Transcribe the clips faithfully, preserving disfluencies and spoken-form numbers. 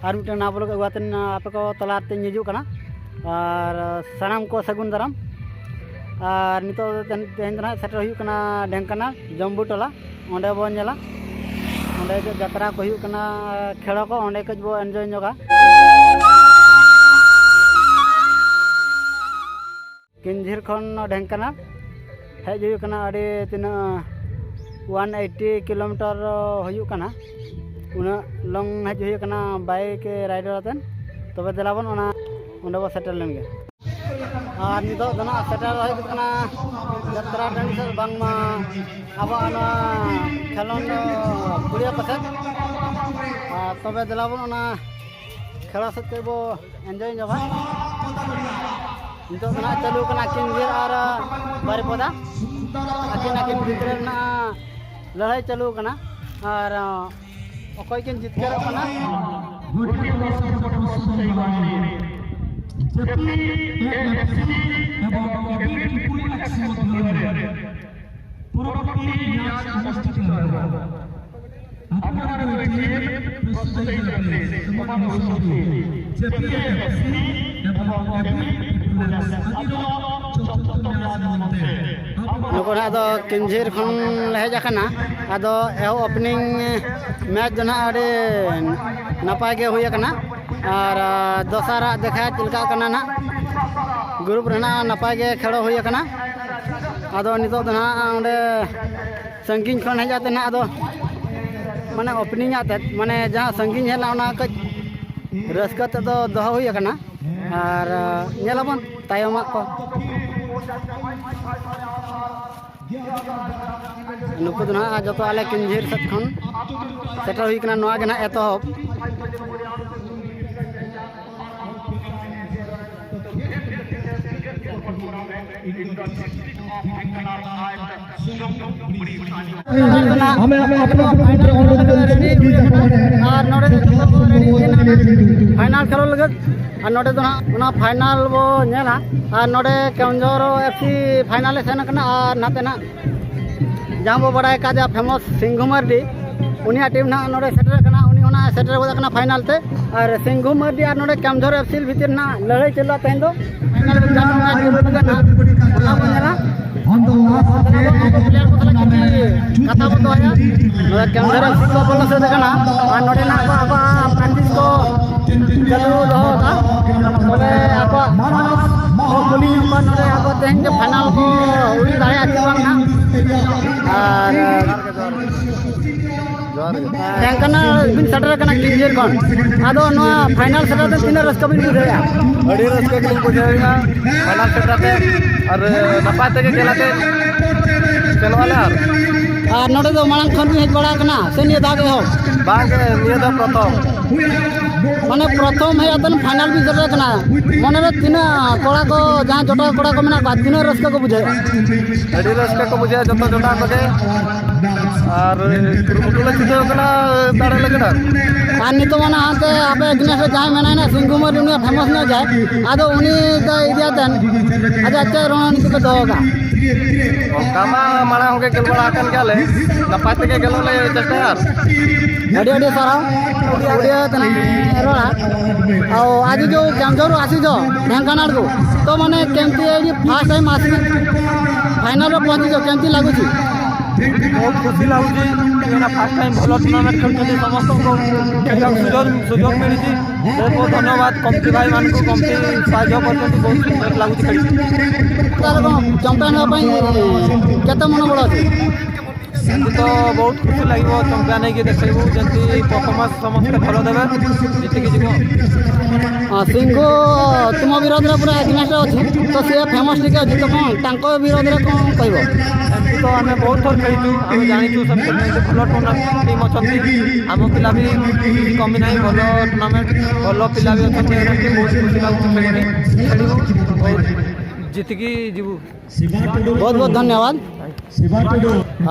ᱟᱨ ᱢᱤᱫᱴᱟᱝ ᱱᱟᱣᱟ ᱵᱞᱚᱜ ᱟᱹᱜᱩ ᱠᱟᱛᱮ ᱟᱯᱮ ᱠᱚ ᱛᱟᱞᱟ ᱛᱮᱧ ᱦᱤᱡᱩᱜ ᱠᱟᱱᱟ᱾ ᱟᱨ ᱥᱟᱱᱟᱢ ᱠᱚ ᱥᱟᱹᱜᱩᱱ ᱫᱟᱨᱟᱢ᱾ ᱟᱨ ᱱᱤᱛᱚᱜ ᱫᱚ ᱛᱮᱦᱮᱧ, ᱛᱮᱦᱮᱧ ᱫᱚ ᱱᱟᱦᱟᱜ ᱥᱮᱴᱮᱨ ᱦᱩᱭᱩᱜ ᱠᱟᱱᱟ ᱰᱷᱮᱝᱠᱟᱱᱟᱞ ᱡᱚᱢᱵᱩ ᱴᱚᱞᱟ᱾ ᱚᱸᱰᱮ ᱵᱚᱱ ᱧᱮᱞᱟ, ᱚᱸᱰᱮ ᱡᱟᱛᱨᱟ ᱠᱚ ᱦᱩᱭᱩᱜ ᱠᱟᱱᱟ, ᱠᱷᱮᱞᱳ ᱠᱚ, ᱚᱸᱰᱮ ᱠᱟᱹᱡ ᱵᱚ ᱮᱱᱡᱚᱭ ᱧᱚᱜᱟ᱾ ᱠᱤᱧᱡᱷᱤᱨ ᱠᱷᱚᱱ ᱰᱷᱮᱝᱠᱟᱱᱟᱞ ᱦᱮᱡ ᱦᱩᱭᱩᱜ ᱠᱟᱱᱟ, ᱟᱹᱰᱤ ᱛᱤᱱᱟᱹᱜ ᱚᱣᱟᱱ ᱮᱭᱤᱴᱤ ᱠᱤᱞᱳᱢᱤᱴᱟᱨ ᱦᱩᱭᱩᱜ ᱠᱟᱱᱟ᱾ ᱩᱱᱟᱹᱜ ᱞᱚᱝ ᱦᱮᱡ ᱦᱩᱭᱩᱜ ᱠᱟᱱᱟ ᱵᱟᱭᱤᱠ ᱨᱟᱭᱰᱟᱨ ᱟᱛᱮᱫ᱾ ᱛᱚᱵᱮ ᱫᱮᱞᱟ ᱵᱚᱱ ᱚᱱᱟ, ᱚᱸᱰᱮ ᱵᱚ ᱥᱮᱴᱮᱨ ᱞᱮᱱ ᱜᱮ᱾ ᱟᱨ ᱱᱤᱛᱚᱜ ᱫᱚ ᱱᱟᱜ ᱥᱮᱴᱮᱨ ᱦᱩᱭᱩᱜ ᱠᱟᱱᱟ ᱡᱟᱛᱨᱟ ᱴᱟᱺᱰᱤ ᱥᱮᱫ, ᱵᱟᱝᱢᱟ ᱟᱵᱚᱣᱟᱜ ᱱᱚᱣᱟ ᱠᱷᱮᱞᱳᱸᱰ ᱯᱩᱲᱤᱭᱟᱹ ᱠᱚ ᱥᱮᱫ᱾ ᱟᱨ ᱛᱚᱵᱮ ᱫᱮᱞᱟ ᱵᱚᱱ ᱚᱱᱟ ᱠᱷᱮᱞᱟ ᱥᱮᱫ ᱠᱚ ᱵᱚ ᱮᱱᱡᱚᱭ ᱧᱚᱜᱟ᱾ ᱱᱤᱛᱚᱜ ᱫᱚ ᱱᱟᱜ ᱪᱟᱹᱞᱩ ᱠᱟᱱᱟ ᱠᱤᱧᱡᱷᱤᱨ ᱟᱨ ᱵᱟᱨᱤᱯᱚᱫᱟ᱾ ᱟᱹᱠᱤᱱ ᱟᱹᱠᱤᱱ ᱵᱷᱤᱛᱨᱤ ᱨᱮᱱᱟᱜ ᱞᱟᱹᱲᱦᱟᱹᱭ ᱪᱟᱹᱞᱩ ᱠᱟᱱᱟ᱾ ᱟᱨ ᱚᱠᱚᱭ ᱠᱤᱱ ᱡᱤᱛᱠᱟᱹᱨᱚᱜ ᱠᱟᱱᱟ? ᱡᱟᱹᱯᱤᱫ ᱮᱯᱥᱤ ᱮᱵᱚᱝ ᱮᱵᱤ ᱴᱨᱤᱯᱩᱞ ᱮᱠᱥ ᱢᱚᱫᱽᱫᱷᱚᱢ ᱨᱮ ᱯᱚᱨᱚᱵᱚᱨᱛᱤ ᱢᱮᱪ ᱚᱱᱩᱥᱴᱷᱤᱛ ᱦᱩᱭᱩᱜᱼᱟ᱾ ᱟᱯᱱᱟᱨ ᱴᱤᱢ ᱯᱨᱚᱥᱛᱩᱛ ᱦᱩᱭᱩᱜᱼᱟ, ᱡᱮᱢᱚᱱ ᱡᱟᱹᱯᱤᱫ ᱮᱯᱥᱤ ᱮᱵᱚᱝ ᱮᱵᱤ ᱴᱨᱤᱯᱩᱞ ᱮᱠᱥ ᱟᱹᱰᱤ ᱪᱚᱛᱩᱨᱛᱷ ᱢᱮᱪ ᱢᱮᱱᱛᱮ ᱱᱩᱠᱩ ᱱᱟᱦᱟᱜ ᱫᱚ ᱠᱤᱧᱡᱷᱤᱨ ᱠᱷᱚᱱ ᱞᱮ ᱦᱮᱡ ᱟᱠᱟᱱᱟ᱾ ᱟᱫᱚ ᱮᱦᱚᱵ ᱳᱯᱮᱱᱤᱝ ᱢᱮᱪ ᱫᱚ ᱱᱟᱦᱟᱜ ᱟᱹᱰᱤ ᱱᱟᱯᱟᱭ ᱜᱮ ᱦᱩᱭ ᱟᱠᱟᱱᱟ᱾ ᱟᱨ ᱫᱚᱥᱟᱨᱟᱜ ᱫᱮᱠᱷᱟ ᱪᱮᱫ ᱞᱮᱠᱟ ᱠᱟᱱᱟ ᱱᱟᱦᱟᱜ᱾ ᱜᱨᱩᱯ ᱨᱮ ᱱᱟᱦᱟᱜ ᱱᱟᱯᱟᱭ ᱜᱮ ᱠᱷᱮᱞᱳ ᱦᱩᱭ ᱟᱠᱟᱱᱟ᱾ ᱟᱫᱚ ᱱᱤᱛᱚᱜ ᱫᱚ ᱱᱟᱦᱟᱜ ᱚᱸᱰᱮ ᱥᱟᱺᱜᱤᱧ ᱠᱷᱚᱱ ᱦᱮᱡ ᱟᱛᱮ ᱱᱟᱦᱟᱜ ᱟᱫᱚ ᱢᱟᱱᱮ ᱳᱯᱮᱱᱤᱝ ᱟᱛᱮᱫ, ᱢᱟᱱᱮ ᱡᱟᱦᱟᱸ ᱥᱟᱺᱜᱤᱧ ᱦᱮᱡ ᱮᱱᱟ ᱚᱱᱟ ᱠᱟᱹᱡ ᱨᱟᱹᱥᱠᱟᱹ ᱛᱮᱫᱚ ᱫᱚᱦᱚ ᱦᱩᱭ ᱟᱠᱟᱱᱟ᱾ ᱟᱨ ᱧᱮᱞᱟᱵᱚᱱ ᱛᱟᱭᱚᱢᱟᱜ ᱠᱚ᱾ ᱱᱩᱠᱩ ᱫᱚ ᱱᱟᱦᱟᱜ ᱡᱚᱛᱚ ᱟᱞᱮ ᱠᱤᱧᱡᱷᱤᱨ ᱥᱮᱫ ᱠᱷᱚᱱ ᱥᱮᱴᱮᱨ ᱦᱩᱭ ᱠᱟᱱᱟ᱾ ᱱᱚᱣᱟ ᱜᱮ ᱱᱟᱦᱟᱜ ᱮᱛᱚᱦᱚᱵ᱾ ᱟᱨ ᱱᱚᱰᱮ ᱯᱷᱟᱭᱱᱟᱞ ᱠᱷᱮᱞᱳᱰ ᱞᱟᱹᱜᱤᱫ ᱟᱨ ᱱᱚᱰᱮ ᱫᱚ ᱦᱟᱸᱜ ᱚᱱᱟ ᱯᱷᱟᱭᱱᱟᱞ ᱵᱚ ᱧᱮᱞᱟ᱾ ᱟᱨ ᱱᱚᱰᱮ ᱠᱮᱣᱚᱱᱡᱷᱚᱨ ᱮᱯᱷ ᱥᱤ ᱯᱷᱟᱭᱱᱟᱞ ᱮ ᱥᱮᱱ ᱟᱠᱟᱱᱟ᱾ ᱟᱨ ᱱᱟᱛᱮ ᱱᱟᱜ ᱡᱟᱦᱟᱸ ᱵᱚ ᱵᱟᱲᱟᱭ ᱠᱟᱫᱮᱭᱟ ᱯᱷᱮᱢᱟᱥ ᱥᱤᱝᱜᱷᱩ ᱢᱟᱨᱰᱤ, ᱩᱱᱤᱭᱟᱜ ᱴᱤᱢ ᱱᱟᱜ ᱱᱚᱰᱮ ᱥᱮᱴᱮᱨ ᱟᱠᱟᱱᱟ᱾ ᱩᱱᱤ ᱦᱚᱸ ᱥᱮᱴᱮᱨ ᱜᱚᱫ ᱟᱠᱟᱱᱟ ᱯᱷᱟᱭᱱᱟᱞ ᱛᱮ᱾ ᱟᱨ ᱥᱤᱝᱜᱷᱩ ᱢᱟᱨᱰᱤ ᱟᱨ ᱱᱚᱰᱮ ᱠᱮᱢᱡᱷᱚᱨ ᱮᱯᱷ ᱥᱤ ᱵᱷᱤᱛᱤᱨ ᱨᱮᱱᱟᱜ ᱞᱟᱹᱲᱦᱟᱹᱭ ᱪᱟᱹᱞᱩᱜᱼᱟ ᱛᱮᱦᱮᱧ ᱫᱚ᱾ ᱯᱷᱟᱭᱱᱟᱞ ᱨᱮ ᱡᱟᱦᱟᱸ ᱚᱱᱟ ᱜᱮᱢ ᱠᱟᱱᱟ, ᱚᱱᱟ ᱵᱚᱱ ᱧᱮᱞᱟ᱾ ᱯᱞᱮᱭᱟᱨ ᱠᱚ ᱥᱟᱞᱟᱜ ᱠᱤᱪᱷᱩ ᱠᱟᱛᱷᱟ ᱵᱚᱱ ᱫᱚᱦᱚᱭᱟ᱾ ᱱᱚᱰᱮ ᱠᱮᱢᱡᱷᱚᱨ ᱮᱯᱷ ᱥᱤ ᱠᱚ ᱵᱚᱞᱚ ᱥᱟᱹᱛ ᱟᱠᱟᱱᱟ ᱟᱨ ᱱᱚᱰᱮᱱᱟᱜ ᱠᱚ ᱟᱠᱚᱣᱟᱜ ᱯᱨᱮᱠᱴᱤᱥ ᱠᱚ ᱪᱟᱹᱞᱩ ᱫᱚᱦᱚ ᱟᱠᱟᱫᱼᱟ᱾ ᱛᱚᱵᱮ ᱟᱠᱚᱣᱟᱜ ᱠᱚ ᱠᱩᱞᱤ ᱧᱚᱜ ᱠᱚᱣᱟ ᱱᱚᱰᱮ ᱟᱠᱚ ᱛᱮᱦᱮᱧ ᱜᱮ ᱯᱷᱟᱭᱱᱟᱞ ᱠᱚ ᱦᱩᱭ ᱫᱟᱲᱮᱭᱟᱜᱼᱟ ᱪᱮ ᱵᱟᱝ ᱱᱟᱦᱟᱜ᱾ ᱟᱨ ᱡᱚᱦᱟᱨ ᱜᱮ᱾ ᱰᱷᱮᱝᱠᱟᱱᱟᱞ ᱵᱤᱱ ᱥᱮᱴᱮᱨ ᱟᱠᱟᱱᱟ ᱠᱮᱢᱡᱷᱚᱨ ᱠᱷᱚᱱ, ᱟᱫᱚ ᱱᱚᱣᱟ ᱯᱷᱟᱭᱱᱟᱞ ᱥᱮᱴᱮᱨ ᱛᱮ ᱛᱤᱱᱟᱹᱜ ᱨᱟᱹᱥᱠᱟᱹ ᱵᱤᱱ ᱵᱩᱡᱷᱟᱹᱣᱮᱫᱼᱟ? ᱟᱹᱰᱤ ᱨᱟᱹᱥᱠᱟᱹ ᱜᱮᱞᱤᱧ ᱵᱩᱡᱷᱟᱹᱣᱮᱫᱼᱟ ᱯᱷᱟᱭᱱᱟᱞ ᱥᱮᱴᱮᱨ ᱛᱮ, ᱟᱨ ᱱᱟᱯᱟᱭ ᱛᱮᱜᱮ ᱠᱷᱮᱞ ᱟᱛᱮ ᱥᱮᱱᱚᱜ ᱟᱞᱮ᱾ ᱟᱨ ᱟᱨ ᱱᱚᱰᱮ ᱫᱚ ᱢᱟᱲᱟᱝ ᱠᱷᱚᱱ ᱵᱤᱱ ᱦᱮᱡ ᱵᱟᱲᱟ ᱟᱠᱟᱱᱟ ᱥᱮ ᱱᱤᱭᱟᱹ ᱫᱷᱟᱣ ᱜᱮ ᱮᱦᱚᱵ? ᱵᱟᱝ ᱜᱮ, ᱱᱤᱭᱟᱹ ᱫᱷᱟᱣ ᱯᱨᱚᱛᱷᱚᱢ᱾ ᱢᱟᱱᱮ ᱯᱨᱚᱛᱷᱚᱢ ᱦᱮᱡ ᱟᱛᱮ ᱯᱷᱟᱭᱱᱟᱞ ᱵᱤᱱ ᱥᱮᱴᱮᱨ ᱟᱠᱟᱱᱟ, ᱢᱚᱱᱮᱨᱮ ᱛᱤᱱᱟᱹᱜ ᱠᱚᱲᱟ ᱠᱚ, ᱡᱟᱦᱟᱸ ᱡᱚᱴᱟᱣ ᱠᱚᱲᱟ ᱠᱚ ᱢᱮᱱᱟᱜ ᱠᱚᱣᱟ, ᱛᱤᱱᱟᱹᱜ ᱨᱟᱹᱥᱠᱟᱹ ᱠᱚ ᱵᱩᱡᱷᱟᱹᱣᱮᱫᱼᱟ? ᱟᱹᱰᱤ ᱨᱟᱹᱥᱠᱟᱹ ᱠᱚ ᱵᱩᱡᱷᱟᱹᱣᱟ ᱡᱚᱛᱚ ᱡᱚᱴᱟᱣ ᱠᱚᱜᱮ, ᱟᱨ ᱠᱩᱨᱩᱢᱩᱴᱩ ᱞᱮ ᱪᱷᱩᱴᱟᱹᱣ ᱠᱟᱱᱟ ᱫᱟᱲᱮ ᱞᱟᱹᱜᱤᱫ᱾ ᱟᱨ ᱟᱨ ᱱᱤᱛᱚᱜ ᱢᱟ ᱱᱟᱦᱟᱜ ᱦᱟᱱᱛᱮ ᱟᱯᱮ against ᱨᱮ ᱡᱟᱦᱟᱸᱭ ᱢᱮᱱᱟᱭ ᱱᱟ ᱥᱤᱝᱜᱷᱩ ᱢᱟᱹᱨᱰᱤ, ᱩᱱᱤ ᱯᱷᱮᱢᱟᱥ ᱧᱚᱜ ᱜᱮᱭᱟᱭ, ᱟᱫᱚ ᱩᱱᱤ ᱫᱚ ᱤᱫᱤ ᱟᱛᱮᱱ ᱟᱪᱪᱷᱟ ᱪᱮᱫ ᱨᱚᱬᱚᱱᱤᱛᱤ ᱯᱮ ᱫᱚᱦᱚ ᱠᱟᱜᱼᱟ? ᱚᱱᱠᱟ ᱢᱟ ᱢᱟᱲᱟᱝ ᱦᱚᱸᱜᱮ ᱠᱷᱮᱞ ᱵᱟᱲᱟ ᱟᱠᱟᱱ ᱜᱮᱭᱟᱞᱮ, ᱱᱟᱯᱟᱭ ᱛᱮᱜᱮ ᱠᱷᱮᱞᱳᱜ ᱞᱮ ᱪᱮᱥᱴᱟᱭᱟ᱾ ᱟᱨ ᱟᱹᱰᱤ ᱟᱹᱰᱤ ᱥᱟᱨᱦᱟᱣ᱾ ᱩᱰᱤᱭᱟ ᱛᱮ ᱨᱚᱲᱟ᱾ ᱟᱨ ᱟᱡ ᱡᱚ ᱠᱮᱢᱡᱷᱚᱨ ᱟᱥᱤ ᱡᱚ ଢେᱝᱠᱟᱱᱟᱲ ᱠᱚ, ᱛᱚ ᱢᱟᱱᱮ କେମିତି ଏଇଠି ଫାଷ୍ଟ ଟାଇମ୍ ଆସିକି ଫାଇନାଲରେ ପହଞ୍ଚିଛ, କେମିତି ଲାଗୁଛି? ବହୁତ ଖୁସି ଲାଗୁଛି। ଏଇଟା ଫାଷ୍ଟ ଟାଇମ୍ ଭଲ ଟୁର୍ଣ୍ଣାମେଣ୍ଟ ଖେଳୁଛନ୍ତି, ସମସ୍ତଙ୍କୁ ଖେଳିବାକୁ ସୁଯୋଗ ସୁଯୋଗ ମିଳିଛି। ବହୁତ ବହୁତ ଧନ୍ୟବାଦ କମିଟି ଭାଇମାନଙ୍କୁ, କମିଟି ସାହାଯ୍ୟ କରିଛନ୍ତି, ବହୁତ ସୁନ୍ଦର ଲାଗୁଛି। ତାହେଲେ କ'ଣ ଚମ୍ପିଆନ୍ ହେବା ପାଇଁ କେତେ ମନୋବଳ ଅଛି? ଏମିତି ତ ବହୁତ ଖୁସି ଲାଗିବ, ଚମ୍ପିଆନ୍ ହେଇକି ଦେଖେଇବୁ, ଯେମିତି ପରଫର୍ମାନ୍ସ ସମସ୍ତେ ଭଲ ଦେବେ, ଜିତିକି ଯିବ। ହଁ, ସିଂହୁ ତୁମ ବିରୋଧରେ ପୁରା against ଅଛି, ତ ସିଏ ଫେମସ୍ ଟିକେ ଅଛି, ତ କ'ଣ ତାଙ୍କ ବିରୋଧରେ କ'ଣ କହିବ? ଏମିତି ତ ଆମେ ବହୁତ ଥର ଖେଳିଛୁ, ଆମେ ଜାଣିଛୁ ସେମିତି କେମିତି ଭଲ ଟୁର୍ଣ୍ଣାମେଣ୍ଟ ଟିମ୍ ଅଛନ୍ତି। ଆମ ପିଲା ବି କିଛି କମି ନାହିଁ, ଭଲ ଟୁର୍ଣ୍ଣାମେଣ୍ଟ, ଭଲ ପିଲା ବି ଅଛନ୍ତି। ଏମିତି ବହୁତ ଖୁସି ଲାଗୁଛି, ଖେଳିକି ଖେଳିବୁ, ବହୁତ ଜିତିକି ଯିବୁ। ବହୁତ ବହୁତ ଧନ୍ୟବାଦ।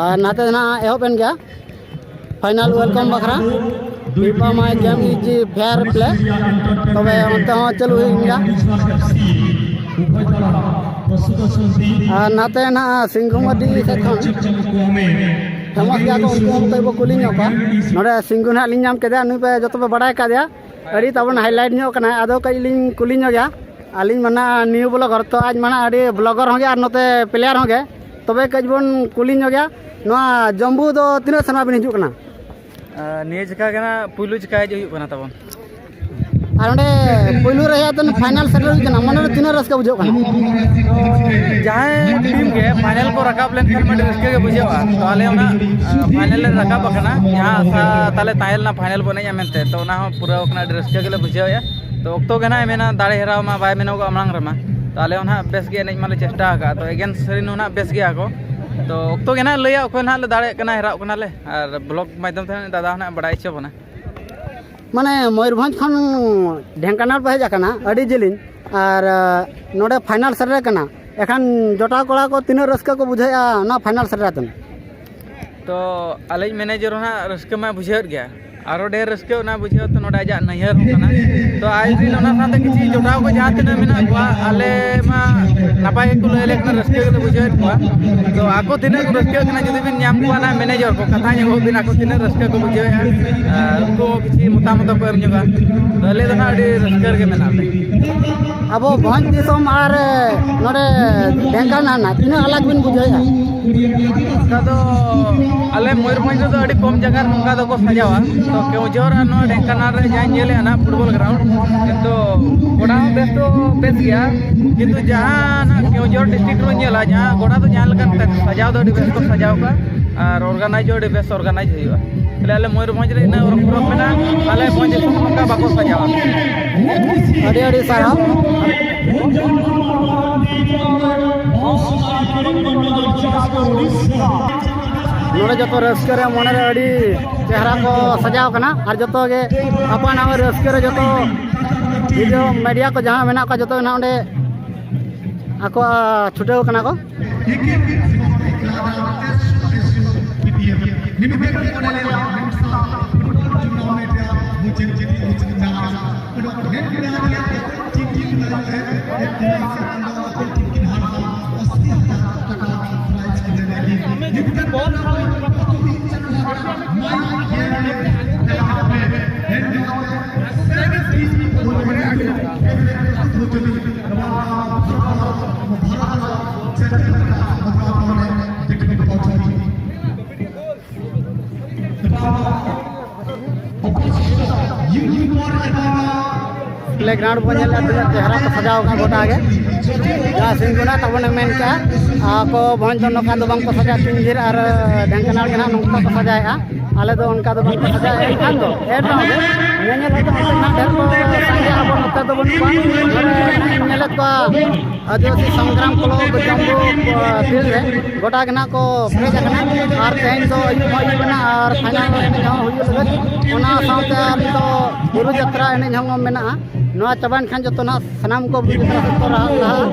ᱟᱨ ᱱᱟᱛᱮ ᱫᱚ ᱱᱟᱦᱟᱜ ᱮᱦᱚᱵ ᱮᱱ ᱜᱮᱭᱟ ᱯᱷᱟᱭᱱᱟᱞ ᱣᱮᱞᱠᱟᱢ ᱵᱟᱠᱷᱨᱟ, ᱯᱤᱯᱟ ᱢᱟᱭ ᱜᱮᱢ ᱤᱡ ᱯᱷᱮᱭᱟᱨ ᱯᱞᱮ, ᱛᱚᱵᱮ ᱚᱱᱛᱮ ᱦᱚᱸ ᱪᱟᱹᱞᱩ ᱦᱩᱭᱮᱱ ᱜᱮᱭᱟ᱾ ᱟᱨ ᱱᱟᱛᱮ ᱱᱟᱦᱟᱜ ᱥᱤᱝᱜᱷᱩ ᱢᱟᱨᱰᱤ ᱥᱮᱫ ᱠᱷᱚᱱ ᱯᱷᱮᱢᱟᱥ ᱜᱮᱭᱟ ᱠᱚ, ᱩᱱᱠᱩ ᱦᱚᱸ ᱛᱚ ᱵᱚ ᱠᱩᱞᱤ ᱧᱚᱜ ᱠᱚᱣᱟ᱾ ᱱᱚᱰᱮ ᱥᱤᱝᱜᱩ ᱱᱟᱦᱟᱜ ᱞᱤᱧ ᱧᱟᱢ ᱠᱮᱫᱮᱭᱟ, ᱱᱩᱭ ᱯᱮ ᱡᱚᱛᱚ ᱯᱮ ᱵᱟᱲᱟᱭ ᱠᱟᱫᱮᱭᱟ, ᱟᱹᱰᱤ ᱛᱟᱵᱚᱱ ᱦᱟᱭᱞᱟᱭᱤᱴ ᱧᱚᱜ ᱠᱟᱱᱟᱭ᱾ ᱟᱫᱚ ᱠᱟᱹᱡ ᱞᱤᱧ ᱠᱩᱞᱤ ᱧᱚᱜᱮᱭᱟ᱾ ᱟᱹᱞᱤᱧ ᱢᱟ ᱱᱟᱦᱟᱜ ᱱᱤᱭᱩ ᱵᱞᱚᱜᱟᱨ, ᱛᱚ ᱟᱡ ᱢᱟ ᱱᱟᱦᱟᱜ ᱟᱹᱰᱤ ᱵᱞᱚᱜᱟᱨ ᱦᱚᱸ ᱜᱮ ᱟᱨ ᱱᱚᱛᱮ ᱯᱞᱮᱭᱟᱨ ᱦᱚᱸ ᱜᱮ᱾ ᱛᱚᱵᱮ ᱠᱟᱹᱡ ᱵᱚᱱ ᱠᱩᱞᱤ ᱧᱚᱜᱮᱭᱟ, ᱱᱚᱣᱟ ᱡᱚᱢᱵᱩ ᱫᱚ ᱛᱤᱱᱟᱹᱜ ᱥᱮᱨᱢᱟ ᱵᱤᱱ ᱦᱤᱡᱩᱜ ᱠᱟᱱᱟ? ᱟᱨ ᱱᱤᱭᱟᱹ ᱡᱚᱠᱷᱟ ᱜᱮ ᱱᱟᱜ ᱯᱩᱭᱞᱩ ᱡᱚᱠᱷᱟ ᱦᱤᱡᱩᱜ ᱦᱩᱭᱩᱜ ᱠᱟᱱᱟ ᱛᱟᱵᱚᱱ᱾ ᱟᱨ ᱚᱸᱰᱮ ᱯᱩᱭᱞᱩ ᱨᱮ ᱦᱮᱡ ᱠᱟᱛᱮ ᱯᱷᱟᱭᱱᱟᱞ ᱥᱮᱴᱮᱨ ᱦᱩᱭ ᱠᱟᱱᱟ, ᱢᱚᱱᱮ ᱨᱮ ᱛᱤᱱᱟᱹᱜ ᱨᱟᱹᱥᱠᱟᱹ ᱵᱩᱡᱷᱟᱹᱜ ᱠᱟᱱᱟ? ᱡᱟᱦᱟᱸᱭ ᱴᱤᱢ ᱜᱮ ᱯᱷᱟᱭᱱᱟᱞ ᱠᱚ ᱨᱟᱠᱟᱵ ᱞᱮᱱᱠᱷᱟᱱ ᱢᱟ ᱟᱹᱰᱤ ᱨᱟᱹᱥᱠᱟᱹ ᱜᱮ ᱵᱩᱡᱷᱟᱹᱜᱼᱟ᱾ ᱛᱚ ᱟᱞᱮ ᱚᱱᱟ ᱯᱷᱟᱭᱱᱟᱞ ᱞᱮ ᱨᱟᱠᱟᱵ ᱟᱠᱟᱱᱟ, ᱡᱟᱦᱟᱸ ᱟᱥᱟ ᱛᱟᱞᱮ ᱛᱟᱦᱮᱸ ᱞᱮᱱᱟ ᱯᱷᱟᱭᱱᱟᱞ ᱵᱚᱱ ᱮᱱᱮᱡᱼᱟ ᱢᱮᱱᱛᱮ, ᱛᱚ ᱚᱱᱟ ᱦᱚᱸ ᱯᱩᱨᱟᱹᱣ ᱟᱠᱟᱱᱟ, ᱟᱹᱰᱤ ᱨᱟᱹᱥᱠᱟᱹ ᱜᱮᱞᱮ ᱵᱩᱡᱷᱟᱹᱣᱮᱫᱼᱟ᱾ ᱛᱚ ᱚᱠᱛᱚ ᱜᱮ ᱱᱟᱜ ᱮ ᱢᱮᱱᱟ, ᱫᱟᱲᱮ ᱦᱮᱨᱟᱣ ᱢᱟ ᱵᱟᱭ ᱢᱮᱱᱚᱜᱚᱜᱼᱟ ᱢᱟᱲᱟᱝ ᱨᱮᱢᱟ᱾ ᱛᱚ ᱟᱞᱮ ᱦᱚᱸ ᱱᱟᱜ ᱵᱮᱥ ᱜᱮ ᱮᱱᱮᱡ ᱢᱟᱞᱮ ᱪᱮᱥᱴᱟ ᱟᱠᱟᱫᱼᱟ, ᱛᱚ ᱮᱜᱮᱱᱥᱴ ᱨᱮᱱ ᱦᱚᱸ ᱱᱟᱜ ᱵᱮᱥ ᱜᱮᱭᱟ ᱠᱚ᱾ ᱛᱚ ᱚᱠᱛᱚ ᱜᱮ ᱱᱟᱜ ᱞᱟᱹᱭᱟ ᱚᱠᱚᱭ ᱱᱟᱜ ᱞᱮ ᱫᱟᱲᱮᱭᱟᱜ ᱠᱟᱱᱟ, ᱦᱮᱨᱟᱣ ᱠᱟᱱᱟᱞᱮ, ᱟᱨ ᱵᱞᱚᱜ ᱢᱟᱫᱽᱫᱷᱚᱢ ᱛᱮ ᱱᱟᱜ ᱫᱟᱫᱟ ᱦᱚᱸ ᱱᱟᱜ ᱵᱟᱲᱟᱭ ᱦᱚᱪᱚ ᱵᱚᱱᱟ᱾ ᱢᱟᱱᱮ ᱢᱚᱭᱩᱨᱵᱷᱚᱸᱡᱽ ᱠᱷᱚᱱ ᱰᱷᱮᱝᱠᱟᱱᱟᱞ ᱯᱮ ᱦᱮᱡ ᱟᱠᱟᱱᱟ, ᱟᱹᱰᱤ ᱡᱮᱞᱮᱧ, ᱟᱨ ᱱᱚᱰᱮ ᱯᱷᱟᱭᱱᱟᱞ ᱥᱮᱴᱮᱨ ᱟᱠᱟᱱᱟ᱾ ᱮᱠᱷᱟᱱ ᱡᱚᱴᱟᱣ ᱠᱚᱲᱟ ᱠᱚ ᱛᱤᱱᱟᱹᱜ ᱨᱟᱹᱥᱠᱟᱹ ᱠᱚ ᱵᱩᱡᱷᱟᱹᱣᱮᱫᱼᱟ ᱱᱚᱣᱟ ᱯᱷᱟᱭᱱᱟᱞ ᱥᱮᱴᱮᱨ ᱠᱟᱛᱮ? ᱛᱚ ᱟᱞᱮᱭᱤᱡ ᱢᱮᱱᱮᱡᱟᱨ ᱦᱚᱸ ᱱᱟᱜ ᱨᱟᱹᱥᱠᱟᱹ ᱢᱟᱭ ᱵᱩᱡᱷᱟᱹᱣᱮᱫ ᱜᱮᱭᱟ, ᱟᱨᱚ ᱰᱷᱮᱨ ᱨᱟᱹᱥᱠᱟᱹ ᱚᱱᱟ ᱵᱩᱡᱷᱟᱹᱣ ᱛᱮ ᱱᱚᱰᱮ ᱟᱡᱟᱜ ᱱᱟᱹᱭᱦᱟᱹᱨ ᱦᱚᱸ ᱠᱟᱱᱟ᱾ ᱛᱚ ᱟᱡ ᱨᱮᱱ ᱚᱱᱟ ᱥᱟᱶᱛᱮ ᱠᱤᱪᱷᱩ ᱡᱚᱴᱟᱣ ᱠᱚ ᱡᱟᱦᱟᱸ ᱛᱤᱱᱟᱹᱜ ᱢᱮᱱᱟᱜ ᱠᱚᱣᱟ, ᱟᱞᱮ ᱢᱟ ᱱᱟᱯᱟᱭ ᱜᱮᱠᱚ ᱞᱟᱹᱭ ᱟᱞᱮ ᱠᱟᱱᱟ, ᱨᱟᱹᱥᱠᱟᱹ ᱜᱮᱞᱮ ᱵᱩᱡᱷᱟᱹᱣᱮᱫ ᱠᱚᱣᱟ᱾ ᱛᱚ ᱟᱠᱚ ᱛᱤᱱᱟᱹᱜ ᱠᱚ ᱨᱟᱹᱥᱠᱟᱹᱜ ᱠᱟᱱᱟ, ᱡᱩᱫᱤ ᱵᱤᱱ ᱧᱟᱢ ᱠᱚᱣᱟ ᱱᱟᱜ ᱢᱮᱱᱮᱡᱟᱨ ᱠᱚ, ᱠᱟᱛᱷᱟ ᱧᱚᱜᱚᱜ ᱵᱤᱱ, ᱟᱠᱚ ᱛᱤᱱᱟᱹᱜ ᱨᱟᱹᱥᱠᱟᱹ ᱠᱚ ᱵᱩᱡᱷᱟᱹᱣᱮᱫᱼᱟ, ᱟᱨ ᱩᱱᱠᱩ ᱦᱚᱸ ᱠᱤᱪᱷᱩ ᱢᱚᱛᱟᱢᱚᱛ ᱠᱚ ᱮᱢ ᱧᱚᱜᱟ᱾ ᱛᱚ ᱟᱞᱮ ᱫᱚ ᱱᱟᱜ ᱟᱹᱰᱤ ᱨᱟᱹᱥᱠᱟᱹ ᱨᱮᱜᱮ ᱢᱮᱱᱟᱜ ᱞᱮᱭᱟ᱾ ᱟᱵᱚ ᱵᱷᱚᱸᱡᱽ ᱫᱤᱥᱚᱢ ᱟᱨ ᱱᱚᱰᱮ ᱰᱷᱮᱝᱠᱟᱱᱟᱞ ᱱᱟᱜ ᱛᱤᱱᱟᱹᱜ ᱟᱞᱟᱜᱽ ᱵᱤᱱ ᱵᱩᱡᱷᱟᱹᱣᱮᱫᱼᱟ? ᱚᱱᱠᱟ ᱫᱚ ᱟᱞᱮ ᱢᱚᱭᱩᱨᱵᱷᱚᱸᱡᱽ ᱨᱮᱫᱚ ᱟᱹᱰᱤ ᱠᱚᱢ ᱡᱟᱭᱜᱟ ᱨᱮ ᱱᱚᱝᱠᱟ ᱫᱚᱠᱚ ᱥᱟᱡᱟᱣᱟ᱾ ᱛᱚ ᱠᱮᱣᱡᱷᱚᱨ ᱟᱨ ᱱᱚᱣᱟ ᱰᱷᱮᱝᱠᱟᱱᱟᱞ ᱨᱮ ᱡᱟᱦᱟᱸᱧ ᱧᱮᱞᱮᱫᱼᱟ ᱱᱟᱜ ᱯᱷᱩᱴᱵᱚᱞ ᱜᱨᱟᱣᱩᱱᱰ, ᱠᱤᱱᱛᱩ ᱜᱚᱰᱟ ᱦᱚᱸ ᱵᱮᱥ ᱫᱚ ᱵᱮᱥ ᱜᱮᱭᱟ, ᱠᱤᱱᱛᱩ ᱡᱟᱦᱟᱸ ᱱᱟᱜ ᱠᱮᱣᱡᱷᱚᱨ ᱰᱤᱥᱴᱨᱤᱠᱴ ᱨᱮᱵᱚᱱ ᱧᱮᱞᱟ, ᱡᱟᱦᱟᱸ ᱜᱚᱰᱟ ᱫᱚ ᱡᱟᱦᱟᱸ ᱞᱮᱠᱟ ᱥᱟᱡᱟᱣ ᱫᱚ ᱟᱹᱰᱤ ᱵᱮᱥ ᱠᱚ ᱥᱟᱡᱟᱣ ᱠᱟᱜᱼᱟ ᱟᱨ ᱚᱨᱜᱟᱱᱟᱭᱤᱡᱽ ᱦᱚᱸ ᱟᱹᱰᱤ ᱵᱮᱥ ᱚᱨᱜᱟᱱᱟᱭᱤᱡᱽ ᱦᱩᱭᱩᱜᱼᱟ᱾ ᱛᱟᱦᱞᱮ ᱟᱞᱮ ᱢᱚᱭᱩᱨᱵᱷᱚᱸᱡᱽ ᱨᱮ ᱤᱱᱟᱹ ᱯᱚᱨᱚᱵᱽ ᱢᱮᱱᱟᱜᱼᱟ, ᱟᱞᱮ ᱵᱷᱚᱸᱡᱽ ᱫᱤᱥᱚᱢ ᱱᱚᱝᱠᱟ ᱵᱟᱠᱚ ᱥᱟᱡᱟᱣᱟ᱾ ᱟᱹᱰᱤ ᱟᱹᱰᱤ ᱥᱟᱨᱦᱟᱣ᱾ ᱱᱚᱰᱮ ᱡᱚᱛᱚ ᱨᱟᱹᱥᱠᱟᱹ ᱨᱮ ᱢᱚᱱᱮ ᱨᱮ ᱟᱹᱰᱤ ᱪᱮᱦᱨᱟ ᱠᱚ ᱥᱟᱡᱟᱣ ᱠᱟᱱᱟ, ᱟᱨ ᱡᱚᱛᱚ ᱜᱮ ᱟᱯᱟᱱ ᱟᱯᱤᱱ ᱨᱟᱹᱥᱠᱟᱹ ᱨᱮ ᱡᱚᱛᱚ ᱵᱷᱤᱰᱤᱭᱳ ᱢᱤᱰᱤᱭᱟ ᱠᱚ ᱡᱟᱦᱟᱸ ᱢᱮᱱᱟᱜ ᱠᱚᱣᱟ, ᱡᱚᱛᱚ ᱜᱮ ᱱᱟᱜ ᱚᱸᱰᱮ ᱟᱠᱚᱣᱟᱜ ᱪᱷᱩᱴᱟᱹᱣ ᱠᱟᱱᱟ ᱠᱚ᱾ ᱯᱞᱮ ᱜᱨᱟᱣᱩᱱᱰ ᱵᱚᱱ ᱧᱮᱞᱮᱫᱼᱟ, ᱛᱤᱱᱟᱹᱜ ᱪᱮᱦᱨᱟ ᱠᱚ ᱥᱟᱡᱟᱣ ᱟᱠᱟᱫ ᱜᱚᱴᱟ ᱜᱮ᱾ ᱡᱟᱦᱟᱸ ᱥᱤᱝᱜᱩᱱᱟ ᱛᱟᱵᱚᱱ ᱮ ᱢᱮᱱ ᱠᱮᱜᱼᱟ, ᱟᱠᱚ ᱵᱷᱚᱸᱡᱽ ᱫᱚ ᱱᱚᱝᱠᱟ ᱫᱚ ᱵᱟᱝ ᱠᱚ ᱥᱟᱡᱟᱣᱟ, ᱪᱤᱧᱜᱤᱨ ᱟᱨ ᱰᱷᱮᱝᱠᱟᱱᱟᱞ ᱜᱮ ᱱᱟᱦᱟᱜ ᱱᱚᱝᱠᱟ ᱠᱚ ᱥᱟᱡᱟᱣᱮᱫᱼᱟ᱾ ᱟᱞᱮ ᱫᱚ ᱚᱱᱠᱟ ᱫᱚ ᱵᱟᱝ ᱠᱚ ᱥᱟᱡᱟᱣᱮᱫᱼᱟ᱾ ᱮᱱᱠᱷᱟᱱ ᱫᱚ ᱮᱱ ᱨᱮᱦᱚᱸ ᱜᱮ ᱧᱮᱧᱮᱞ ᱦᱚᱲ ᱫᱚ ᱚᱱᱛᱮ ᱱᱟᱦᱟᱜ ᱰᱷᱮᱨ ᱠᱚ ᱥᱟᱸᱜᱮᱜᱼᱟ, ᱟᱵᱚ ᱱᱚᱛᱮ ᱫᱚ ᱵᱟᱹᱱᱩᱜ ᱠᱚᱣᱟ᱾ ᱱᱚᱰᱮ ᱱᱟᱦᱟᱜ ᱤᱧ ᱧᱮᱞᱮᱫ ᱠᱚᱣᱟ, ᱟᱹᱫᱤᱵᱟᱹᱥᱤ ᱥᱚᱝᱜᱨᱟᱢ ᱠᱞᱚᱵᱽ ᱡᱟᱢᱵᱩ, ᱟ, ᱯᱷᱤᱞᱰ ᱨᱮ ᱜᱚᱴᱟ ᱜᱮ ᱱᱟᱦᱟᱜ ᱠᱚ ᱯᱮᱨᱮᱡ ᱟᱠᱟᱱᱟ᱾ ᱟᱨ ᱛᱮᱦᱮᱧ ᱫᱚ ᱟᱹᱭᱩᱵ ᱦᱚᱸ ᱟᱹᱭᱩᱵ ᱮᱱᱟ ᱟᱨ ᱯᱷᱟᱭᱱᱟᱞ ᱮᱱᱮᱡ ᱦᱚᱸ ᱦᱩᱭᱩᱜ ᱞᱟᱹᱜᱤᱫ᱾ ᱚᱱᱟ ᱥᱟᱶᱛᱮ ᱟᱨ ᱱᱤᱛᱚᱜ ᱵᱩᱨᱩ ᱡᱟᱛᱨᱟ ᱮᱱᱮᱡ ᱦᱚᱸ ᱢᱮᱱᱟᱜᱼᱟ᱾ ᱱᱚᱣᱟ ᱪᱟᱵᱟᱭᱮᱱ ᱠᱷᱟᱱ ᱡᱚᱛᱚ ᱱᱟᱦᱟᱜ ᱥᱟᱱᱟᱢ ᱠᱚ ᱵᱩᱨᱩ ᱡᱟᱛᱨᱟ ᱥᱮᱫ ᱠᱚ ᱞᱟᱦᱟ, ᱞᱟᱦᱟᱜᱼᱟ᱾